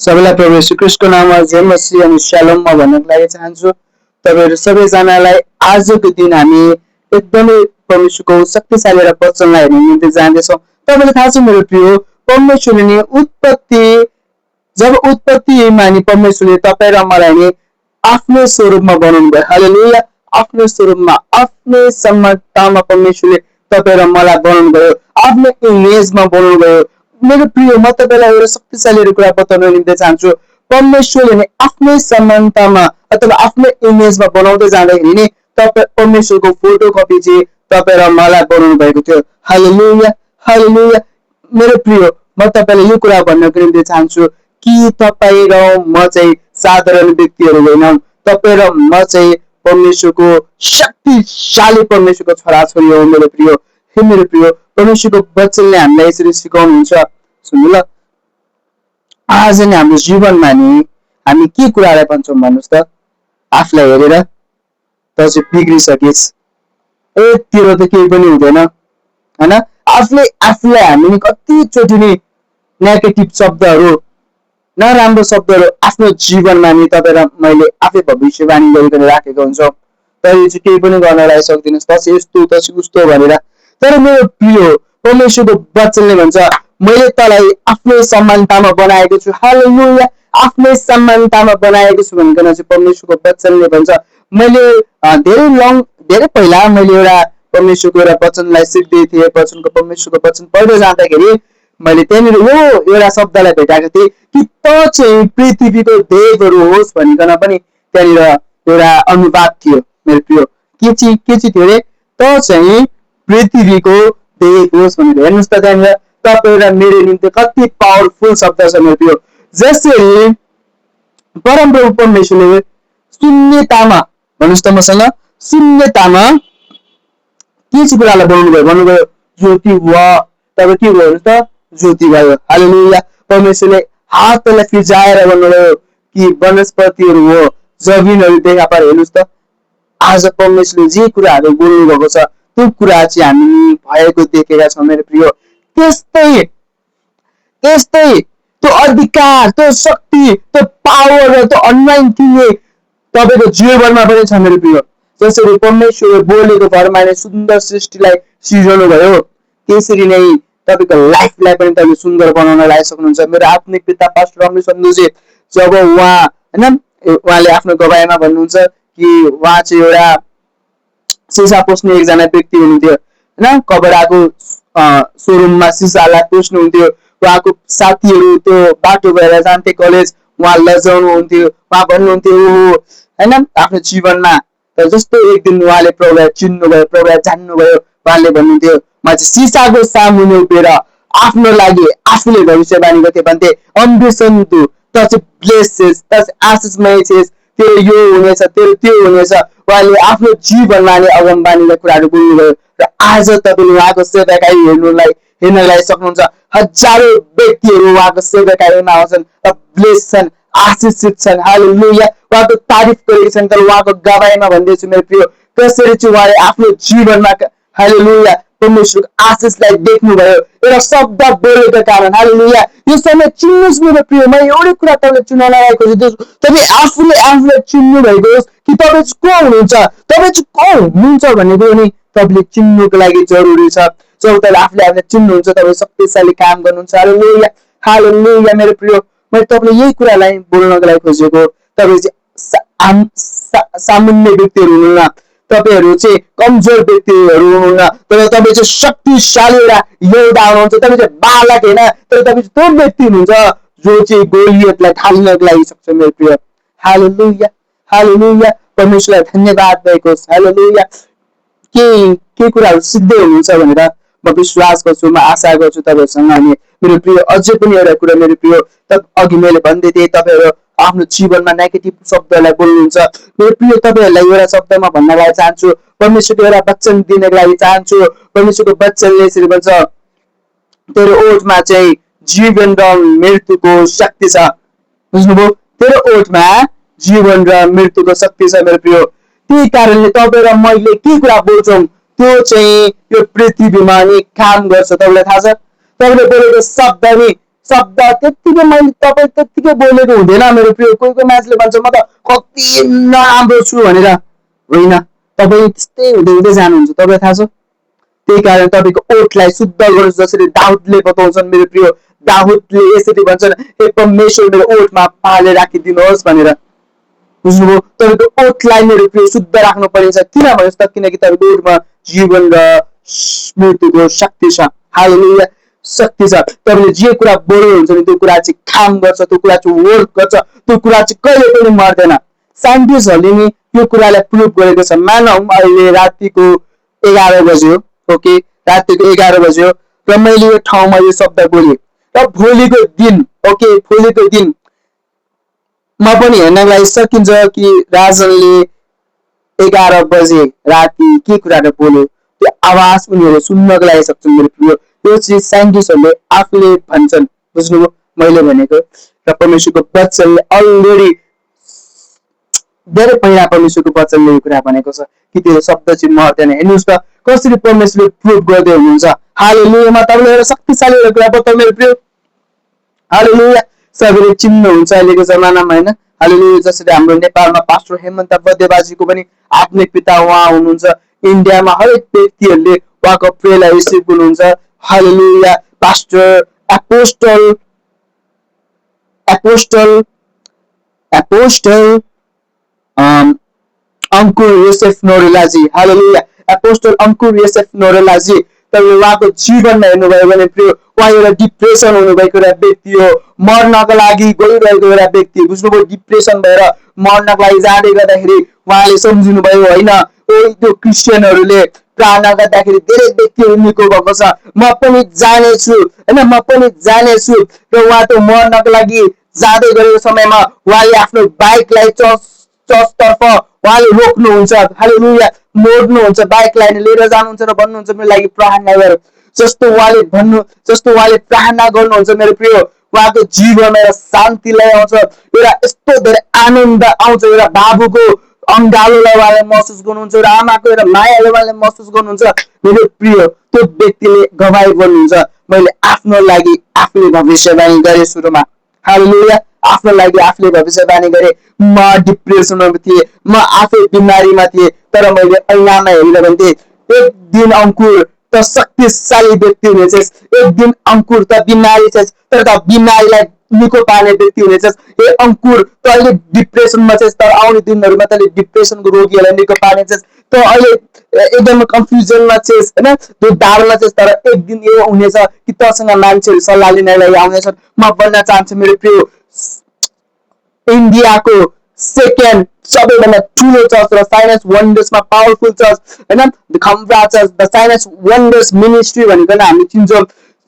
सबैलाई प्रभु येशू ख्रीष्टको नाममा जय मसीह अनि शालोममा भन्नको लागि चाहन्छु। तपाईहरु सबैजनालाई आजको दिन हामी एकदमै परमेश्वरको शक्तिशाली र वचनलाई हेर्ने निम्ति जाँदैछौँ। तपाईलाई थाहा छ मेरो प्रिय, परमेश्वरले जब उत्पत्तिमा नि परमेश्वरले तपाईँ र मलाई नि आफ्नो स्वरूपमा बनाउनु भयो। हालेलुया। आफ्नो स्वरूपमा, आफ्नै समानतामा परमेश्वरले तपाईँ र मलाई बनाउनु भयो, आफ्नो इमेजमा बनाउनु भयो। मेरो प्रिय, म तपाईलाई एउटा शक्तिशाली कुरा बताउन निम्ति चाहन्छु। परमेश्वरले नि आफ्नै समानतामा अथवा आफ्नै इमेजमा बनाउँदै जाँदाखेरि नि तपाईँ परमेश्वरको फोटोकपी चाहिँ तपाईँ र मलाई बनाउनु भएको थियो। हालेलुया, हालेलुया। मेरो प्रिय, म तपाईलाई यो कुरा भन्नको निम्ति चाहन्छु कि तपाईँ र म चाहिँ साधारण व्यक्तिहरू होइनौँ। तपाईँ र म चाहिँ परमेश्वरको शक्तिशाली परमेश्वरको छोराछोरी हो। मेरो प्रिय, हे मेरो प्रिय, परमेश्वरको वचनले हामीलाई यसरी सिकाउनुहुन्छ। सुन्नु ल, आज नै हाम्रो जीवनमा नि हामी के कुरालाई भन्छौँ भन्नुहोस् त? आफूलाई हेरेर त चाहिँ बिग्रिसकेस्, ए तेरो त केही पनि हुँदैन हैन। आफूलाई हामी कतिचोटि नि नेगेटिभ शब्दहरू, नराम्रो शब्दहरू आफ्नो जीवनमा नि तपाईँ र मैले आफै भविष्यवाणी गरिकन राखेको हुन्छौँ। तर यो चाहिँ केही पनि गर्न सक्दिनस्, त यस्तो त उस्तो भनेर। तर मेरो प्रिय, परमेश्वरको वचनले भन्छ मैले तँलाई आफ्नै समानतामा बनाएको छु। हालेलुया। आफ्नै समानतामा बनाएको छु भनिकन चाहिँ परमेश्वरको वचनले भन्छ। मैले धेरै पहिला मैले एउटा परमेश्वरको एउटा वचनलाई सिक्दै थिएँ। परमेश्वरको वचन पढ्दै जाँदाखेरि मैले त्यहाँनिर यो एउटा शब्दलाई भेटाएको थिएँ कि त चाहिँ पृथ्वीको देवहरू होस् भनिकन पनि त्यहाँनिर एउटा अनुवाद थियो। मेरो प्रिय, के चाहिँ थियो अरे? त चाहिँ पृथ्वीको देव होस् भनेर। हेर्नुहोस् त, त्यहाँनिर तपाईँ र मेरो निम्ति कति पावरफुल शब्द छ मेरो प्रिय। जसरी परमप्रभु परमेश्वरले शून्यतामा, भन्नुहोस् त मसँग, शून्यतामा के चाहिँ कुरालाई बनाउनु भयो? भन्नुभयो ज्योति वा। तपाईँ के भयो त? ज्योति भयो। हालेलुया। परमेश्वरले हातलाई फिजाएर भन्नुभयो कि वनस्पतिहरू हो, जमिनहरू देखा पार। हेर्नुहोस् त, आज परमेश्वरले जे कुराहरू बोल्नु भएको छ त्यो कुरा चाहिँ हामी भएको देखेका छौँ मेरो प्रिय। त्यस्तै त्यो अधिकार, त्यो शक्ति, त्यो पावर र त्यो अनोइन्टिङ तपाईँको जीवनमा पनि छ मेरो प्रिय। जसरी परमेश्वरले बोलेको भरमा नै सुन्दर सृष्टिलाई सिर्जनु भयो, त्यसरी नै तपाईँको लाइफलाई पनि तपाईँले सुन्दर बनाउन लागि सक्नुहुन्छ। मेरो आत्मिक पिता पास्टर रमेश सन्धुजी, जब उहाँले आफ्नो गवाईमा भन्नुहुन्छ कि उहाँ चाहिँ एउटा सिसा पोस्ने एकजना व्यक्ति हुनुहुन्थ्यो होइन। कपडाको सोरुममा सिसालाई पोस्नुहुन्थ्यो। उहाँको साथीहरू त्यो बाटो भएर जान्थे कलेज, उहाँ लजाउनुहुन्थ्यो। उहाँ भन्नुहुन्थ्यो होइन आफ्नो जीवनमा। तर जस्तो एक दिन उहाँले प्रभुलाई चिन्नुभयो, प्रभुलाई जान्नुभयो, उहाँले भन्नुहुन्थ्यो म चाहिँ सिसाको सामुने उभिएर आफ्नो लागि आफूले भविष्यवाणी गर्थे भन्थे, अम्बिसन तु त चाहिँ ब्लेसेस, त चाहिँ आशिषमय छेस, तेरो यो हुनेछ, तेरो त्यो हुनेछ। उहाँले आफ्नो जीवनमा नै अगमबानीका कुराहरू बोल्नुभयो। र आज तपाईँले उहाँको सेवाकाई हेर्नलाई सक्नुहुन्छ। हजारौँ व्यक्तिहरू उहाँको सेवाकाईमा आउँछन् र ब्लेस छन्, आशिषित छन्। हालेलुया। उहाँको तारिफ गरेको छन्। तर उहाँको गवाईमा भन्दैछु मेरो प्रिय, कसरी चाहिँ उहाँले आफ्नो जीवनमा हालेलुया परमेश्वरको आशिषलाई देख्नुभयो एउटा शब्द बोलेको कारण। हालेलुया। यो समय चिन्नुहोस् मेरो प्रिय, म एउटै कुरा तपाईँले चुनाउन लागेको छु। तपाईँ आफूले चिन्नु भएको होस् कि तपाईँ चाहिँ को हुनुहुन्छ, तपाईँ चाहिँ को हुनुहुन्छ भन्ने कुरो नि तपाईँले चिन्नुको लागि जरुरी छ। जब तपाईँले आफूले चिन्नुहुन्छ तपाईँ शक्तिशाली काम गर्नुहुन्छ। हालेलुया, हालेलुया। मेरो प्रिय, मैले तपाईँले यही कुरालाई बोल्नको लागि खोजेको। तपाईँ चाहिँ सामान्य व्यक्तिहरू हुनुहुन्न, तपाईँहरू चाहिँ कमजोर व्यक्तिहरू हुनुहुन्न, तर तपाईँ चाहिँ शक्तिशाली एउटा योद्धा हुनुहुन्छ। तपाईँ चाहिँ बालक होइन, तर तपाईँ चाहिँ त्यो व्यक्ति हुनुहुन्छ जो चाहिँ गोलियतलाई ढाल्नको लागि सक्छ मेरो प्रिय। हालेलुया, हालेलुया। परमेश्वरलाई धन्यवाद भएको होस्। हालेलुया। के कुराहरू सिक्दै हुनुहुन्छ भनेर म विश्वास गर्छु, म आशा गर्छु तपाईँहरूसँग। अनि मेरो प्रिय, अझै पनि एउटा कुरा मेरो प्रिय, अघि मैले भन्दै थिएँ तपाईँहरू आफ्नो जीवनमा नेगेटिभ शब्दलाई बोल्नुहुन्छ। मेरो प्रिय, तपाईँहरूलाई एउटा शब्दमा भन्न लागि चाहन्छु, परमेश्वरको एउटा वचन दिनको लागि चाहन्छु। परमेश्वरको वचनले यसरी भन्छ, तेरो ओठमा चाहिँ जीवन र मृत्युको शक्ति छ। बुझ्नुभयो? तेरो ओठमा जीवन र मृत्युको शक्ति छ मेरो प्रिय। त्यही कारणले तपाईँ र मैले के कुरा बोल्छौँ त्यो चाहिँ यो पृथ्वीमा नि काम गर्छ। तपाईँलाई थाहा छ, तपाईँले बोलेको शब्द नि शब्द त्यतिकै मैले तपाईँ त्यतिकै बोलेको हुँदैन मेरो प्रिय। कोही कोही मान्छेले भन्छ म त कति नराम्रो छु भनेर, होइन, तपाईँ त्यस्तै हुँदै हुँदै जानुहुन्छ, तपाईँलाई थाहा छ। त्यही कारण तपाईँको ओठलाई शुद्ध गर्नुहोस्, जसरी दाउदले बताउँछन् मेरो प्रिय। दाउदले यसरी भन्छन्, हे परमेश्वर मेरो ओठमा पाले राखिदिनुहोस् भनेर, बुझ्नुभयो। तपाईँको ओठलाई मेरो प्रिय शुद्ध राख्नु पर्नेछ। किन भन्नुहोस् त, किनकि तपाईँको ओठमा जीवन र मृत्युको शक्ति छ। हालेलुया, शक्ति छ। तपाईँले जे कुरा बोल्नुहुन्छ नि त्यो कुरा चाहिँ काम गर्छ, त्यो कुरा चाहिँ वर्क गर्छ, त्यो कुरा चाहिँ कहिले पनि मर्दैन। साइन्टिस्टहरूले नि यो कुरालाई प्रुभ गरेको छ। मानौ अहिले रातिको 11 बज्यो, ओके, रातिको 11 बज्यो र मैले यो ठाउँमा यो शब्द बोलेँ र भोलिको दिन, ओके, भोलिको दिन म पनि हेर्नलाई सकिन्छ कि राजनले 11 बजे राति के कुराहरू बोल्यो, त्यो आवाज उनीहरू सुन्नको लागि सक्छन् मेरो प्रिय। यो चाहिँ साइन्टिस्टहरूले आफूले भन्छन्, बुझ्नुभयो मैले भनेको। र परमेश्वरको वचनले अलरेडी धेरै पहिला परमेश्वरको वचनले यो कुरा भनेको छ कि त्यो शब्द चाहिँ मर्दैन। हेर्नुहोस् त कसरी परमेश्वरले प्रुभ गर्दै हुनुहुन्छ। हालेलुया, म तपाईँलाई एउटा शक्तिशाली एउटा कुरा बताउँ मेरो प्रिय। हालेलुया, सबैले चिन्नुहुन्छ अहिलेको जमानामा, होइन। हालेलुया, जसरी हाम्रो नेपालमा पास्टर हेमन्त बदेबाजीको पनि आत्मिक पिता उहाँ हुनुहुन्छ। इन्डियामा हरेक व्यक्तिहरूले उहाँको प्रेयरलाई रिसिभ गर्नुहुन्छ। हालेलुया, पास्टर एपोस्टल एपोस्टल एपोस्टल अंकुर योसेफ नोरेलाजी, हालेलुया, एपोस्टल अंकुर योसेफ नोरेलाजी। तपाईँ उहाँको जीवनमा हेर्नुभयो भने प्रिय, उहाँ एउटा डिप्रेसन हुनुभएको एउटा व्यक्ति हो, मर्नको लागि गइरहेको एउटा व्यक्ति, बुझ्नुभयो। डिप्रेसन भएर मर्नको लागि जाँदै गर्दाखेरि उहाँले सम्झिनुभयो, होइन, त्यो क्रिस्चियनहरूले प्रार्थना गर्दाखेरि धेरै व्यक्तिहरू निको भएको छ, म पनि जानेछु, होइन, म पनि जानेछु। र उहाँ त मर्नको लागि जाँदै गरेको समयमा उहाँले आफ्नो बाइकलाई चर्चतर्फ उहाँले रोक्नुहुन्छ। हालेलुया, मोड्नुहुन्छ, बाइकलाई लिएर जानुहुन्छ र भन्नुहुन्छ मेरो लागि प्रार्थना गर। जस्तो उहाँले प्रार्थना गर्नुहुन्छ मेरो प्रिय, उहाँको जीवनमा एउटा शान्ति ल्याउँछ, एउटा यस्तो धेरै आनन्द आउँछ, एउटा बाबुको अङ्गालोलाई उहाँले महसुस गर्नुहुन्छ, एउटा आमाको एउटा मायाले उहाँले महसुस गर्नुहुन्छ मेरो प्रिय। त्यो व्यक्तिले गवाई गर्नुहुन्छ, मैले आफ्नो लागि आफूले भविष्यवाणी गरेँ सुरुमा। हालेलुया, आफ्नो लागि आफूले भविष्यवाणी गरेँ। म डिप्रेसनमा थिएँ, म आफै बिमारीमा थिएँ, तर मैले ऐनामा हेरेर भन्थेँ, एक दिन अंकुर त शक्तिशाली व्यक्ति हुनेछस्, एक दिन अंकुर त बिमारी छस् तर त बिमारीलाई निको पार्ने व्यक्ति हुनेछस्। हे अंकुर, त अहिले डिप्रेसनमा छस् तर आउने दिनहरूमा तैँले डिप्रेसनको रोगीहरूलाई निको पार्नेछस्। त अहिले एकदम कन्फ्युजनमा छस्, होइन, त्यो दाउमा छस्, तर एक दिन यो हुनेछ कि तसँग मान्छेहरू सल्लाह लिनलाई आउनेछन्। म भन्न चाहन्छु मेरो प्रिय, इन्डियाको सेकेन्ड सबैभन्दा ठुलो चर्च र साइनस वन्डर्समा पावरफुल चर्च, होइन, द खम्बा church, the sinus wonders ministry भनिकन हामी चिन्छौँ,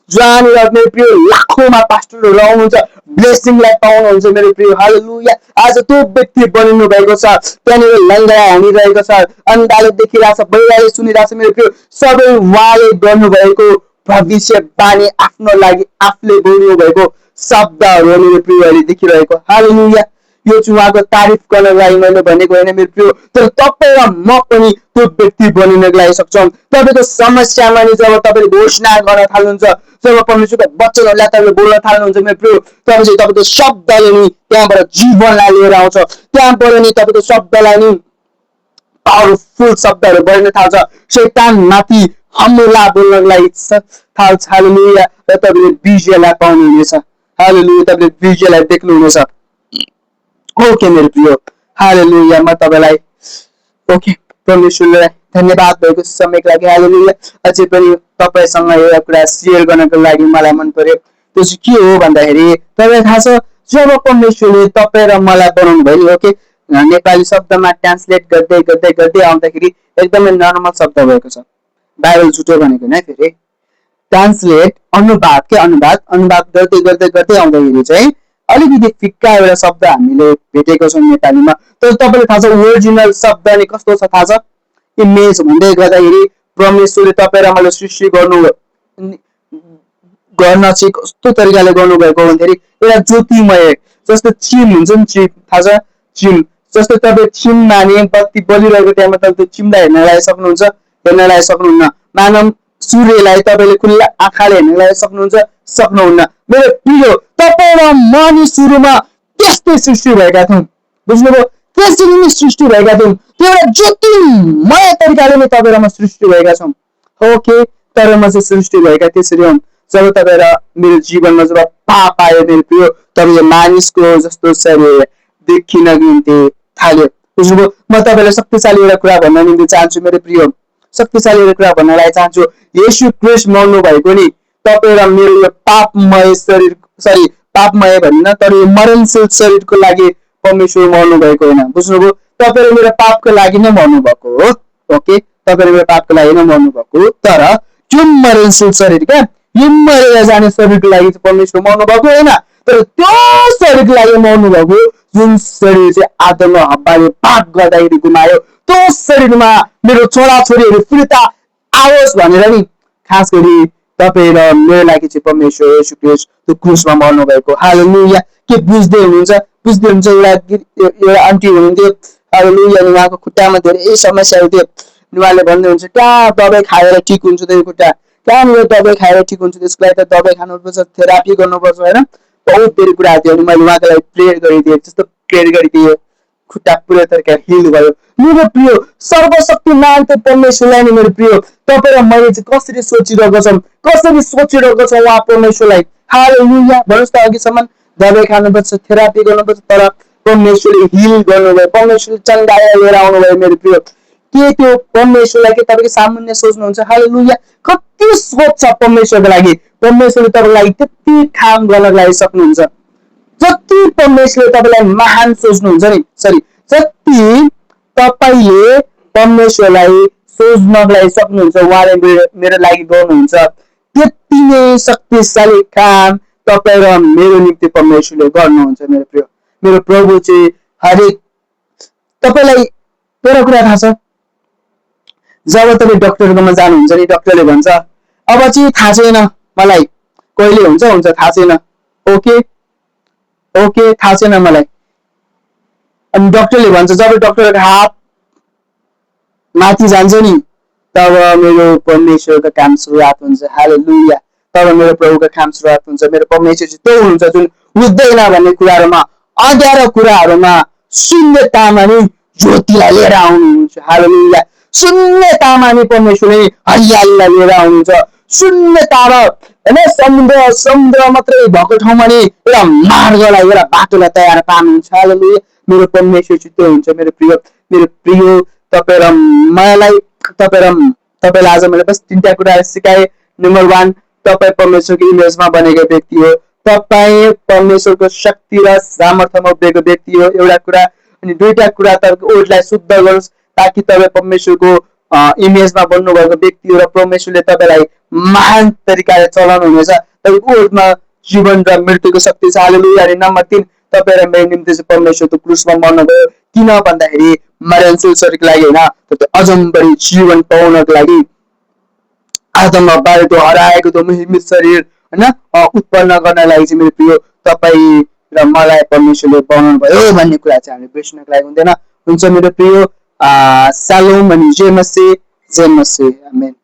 जहाँनिर मेरो प्रिय लाखौँमा पास्टरहरू आउनुहुन्छ, ब्लेसिङलाई पाउनुहुन्छ मेरो प्रिय। हालेलुया, आज त्यो व्यक्ति बनिनु भएको छ, त्यहाँनिर लङ्गडा हानिरहेको छ, अन्धाले देखिरहेछ, बहिराले सुनिरहेछ मेरो प्रिय। सबै उहाँले गर्नुभएको भविष्यवाणी, आफ्नो लागि आफूले बोल्नु भएको शब्दहरू मेरो प्रिय अहिले देखिरहेको। हालेलुया, यो चाहिँ उहाँको तारिफ गर्नको लागि मैले भनेको होइन मेरो प्रिय, तर तपाईँ र म पनि त्यो व्यक्ति बनिनको लागि सक्छौँ। तपाईँको समस्यामा नि जब तपाईँले घोषणा गर्न थाल्नुहुन्छ, जब परमेश्वरको वचनहरूलाई तपाईँले बोल्न थाल्नुहुन्छ मेरो प्रिय, तब चाहिँ तपाईँको शब्दले नि त्यहाँबाट जीवनलाई लिएर आउँछ, त्यहाँबाट नि तपाईँको शब्दलाई नि पावरफुल शब्दहरू बढ्न थाल्छ, शैतानमाथि हमला बोल्नको लागि थाल्छ। हालेलुया, र तपाईँले विजयलाई पाउनुहुनेछ। हालेलुया, तपाईँले विजयलाई देख्नुहुनेछ। ओके मेरो प्रिय, हालेलुया, म तपाईँलाई ओके परमेश्वरलाई धन्यवाद भएको समयको लागि। हालेलुया, अझै पनि तपाईँसँग एउटा कुरा सेयर गर्नको लागि मलाई मन पर्यो। त्यो चाहिँ के हो भन्दाखेरि, तपाईँलाई थाहा छ जब परमेश्वरले तपाईँ र मलाई बनाउनु भयो, ओके, नेपाली शब्दमा ट्रान्सलेट गर्दै गर्दै गर्दै आउँदाखेरि एकदमै नर्मल शब्द भएको छ, बाइबल झुटो भनेको होइन। फेरि ट्रान्सलेट, अनुवाद के अनुवाद गर्दै गर्दै गर्दै आउँदाखेरि चाहिँ अलिकति फिक्का एउटा शब्द हामीले भेटेको छौँ नेपालीमा। तर तपाईँलाई थाहा छ ओरिजिनल शब्द नि कस्तो छ थाहा छ? इमेज भन्दै गर्दाखेरि परमेश्वरले तपाईँ र मलाई सृष्टि गर्न चाहिँ कस्तो तरिकाले गर्नुभएको भन्दाखेरि एउटा ज्योतिमय, जस्तो चिम हुन्छ नि, चिम थाहा छ, चिम जस्तो तपाईँ चिम माने बत्ती बलिरहेको टाइममा तपाईँ त्यो चिमलाई हेर्नलाई सक्नुहुन्छ, हेर्नलाई सक्नुहुन्न। मानव सूर्यलाई तपाईँले खुल्ला आँखाले हेर्नलाई सक्नुहुन्छ, सक्नुहुन्न। मेरो प्रिय, तपाईँ र म नि सुरुमा त्यस्तै सृष्टि भएका थियौँ, बुझ्नुभयो? त्यसरी नै सृष्टि भएका थियौँ, त्यो एउटा ज्योतिमय तरिकाले नै तपाईँ र म सृष्टि भएका छौँ। ओके, तर म चाहिँ सृष्टि भएका त्यसरी हौँ जब तपाईँ र मेरो जीवनमा जब पाप आयो मेरो प्रिय, तब यो मानिसको जस्तो शरीर देखिन निम्ति थाल्यो, बुझ्नुभयो? म तपाईँलाई शक्तिशाली एउटा कुरा भन्न निम्ति चाहन्छु मेरो प्रिय, शक्तिशाली एउटा कुरा भन्नलाई चाहन्छु। येशू क्रिस्ट मर्नु भएको नि तपाईँ र मेरो यो पापमय शरीर, सरी पापमय भनिन, तर यो मरणशील शरीरको लागि परमेश्वर मर्नु भएको होइन, बुझ्नुभयो? तपाईँ र मेरो पापको लागि नै मर्नु भएको हो। ओके, तपाईँ र मेरो पापको लागि नै मर्नु भएको, तर यो मरणशील शरीर क्या, यो मरेर जाने शरीरको लागि चाहिँ परमेश्वर मर्नु भएको होइन, तर त्यो शरीरको लागि मर्नु भएको जुन शरीर चाहिँ आदम र हव्वाले पाप गर्दाखेरि गुमायो, त्यो शरीरमा मेरो छोराछोरीहरू फिर्ता आओस् भनेर नि खास गरी तपाईँ र मेरो लागि चाहिँ परमेश्वर येशू क्रिस्ट त्यो क्रुसमा मर्नु भएको। हालेलुया। के बुझ्दै हुनुहुन्छ? बुझ्दै हुन्छ? एउटा आन्टी हुनुहुन्थ्यो, हालेलुया, उहाँको खुट्टामा धेरै समस्याहरू थियो। उहाँले भन्नुहुन्छ कहाँ दबाई खाएर ठिक हुन्छ त्यो खुट्टा, कहाँनिर दबाई खाएर ठिक हुन्छ, त्यसको लागि त दबाई खानुपर्छ, थेरापी गर्नुपर्छ होइन, बहुत धेरै कुराहरू थियो। अनि मैले उहाँको लागि प्रेयर गरिदिएँ, जस्तो प्रेयर गरिदिएँ खुट्टा पुरै तरिकाले हिल भयो। मेरो प्रिय, सर्वशक्तिमान त्यो परमेश्वरलाई नि मेरो प्रिय, तपाईँ र मैले चाहिँ कसरी सोचिरहेको छौँ, कसरी सोचिरहेको छौँ उहाँ परमेश्वरलाई। हालेलुया। भन्नुहोस् त, अघिसम्म दबाई खानुपर्छ, थेरापी गर्नुपर्छ, तर परमेश्वरले हिल गर्नुभयो, परमेश्वरले चङ्गाएर लिएर आउनुभयो मेरो प्रिय। के त्यो परमेश्वरलाई के तपाईँको सामान्य सोच्नुहुन्छ? हालेलुया। कति सोच छ परमेश्वरको लागि, परमेश्वरले तपाईँको लागि त्यति काम गर्नको लागि सक्नुहुन्छ। जति परमेश्वरले तपाईँलाई महान सोच्नुहुन्छ नि, सरी, जति तपाईँले परमेश्वरलाई सोच्नको लागि सक्नुहुन्छ, उहाँले मेरो लागि गर्नुहुन्छ, त्यति नै शक्तिशाली काम तपाईँ र मेरो निम्ति परमेश्वरले गर्नुहुन्छ मेरो प्रिय। मेरो प्रभु चाहिँ हरेक, तपाईँलाई एउटा कुरा थाहा छ, जब तपाईँ डक्टरकोमा जानुहुन्छ नि, डक्टरले भन्छ अब चाहिँ थाहा छैन मलाई, कहिले हुन्छ हुन्छ थाहा छैन, ओके ओके थाहा छैन मलाई। अनि डक्टरले भन्छ, जब डक्टरको हात माथि जान्छ नि तब मेरो परमेश्वरको काम सुरुवात हुन्छ। हालेलुया। तब मेरो प्रभुको काम सुरुवात हुन्छ। मेरो परमेश्वर चाहिँ त्यो हुनुहुन्छ जुन बुझ्दैन भन्ने कुराहरूमा, अँध्यारो कुराहरूमा शून्यतामा नि ज्योतिलाई लिएर आउनुहुन्छ। हालेलुया। शून्यतामा नि परमेश्वरले हरियालीलाई लिएर आउनुहुन्छ। शून्यतामा होइन, समुद्र मात्रै भएको ठाउँमा नि एउटा मार्गलाई, एउटा बाटोलाई तयार पार्नुहुन्छ। हालेलुया। मेरो परमेश्वर चाहिँ त्यो हुन्छ मेरो प्रिय। मेरो प्रिय, तपाईँ र मलाई, तपाईँलाई आज मैले बस 3टा कुरा सिकाएँ। नम्बर 1, तपाईँ परमेश्वरको इमेजमा बनेको व्यक्ति हो, तपाईँ परमेश्वरको शक्ति र सामर्थ्यमा उभिएको व्यक्ति हो, एउटा कुरा। अनि 2टा कुरा, तपाईँको ओठलाई शुद्ध गर्नुहोस् ताकि तपाईँ परमेश्वरको इमेजमा बन्नुभएको व्यक्ति हो र परमेश्वरले तपाईँलाई महान तरिकाले चलाउनु हुनेछ। तपाईँको ओठमा जीवन र मृत्युको शक्ति छ। हालेलुया। अनि नम्बर 3, तपाईँ र मेरो निम्ति चाहिँ परमेश्वरको क्रुसमा मर्नुभयो, किन भन्दाखेरि मरणशील शरीरको लागि होइन, त्यो अजम्बरी जीवन पाउनको लागि, आदममा बारेको हराएको त्यो महिमित शरीर होइन उत्पन्न गर्नलाई चाहिँ मेरो प्रिय तपाईँ र मलाई परमेश्वरले बनाउनु भयो भन्ने कुरा चाहिँ हामीले बिर्सनको लागि हुँदैन। हुन्छ मेरो प्रिय, सालोम अनि जय मसीह, आमेन।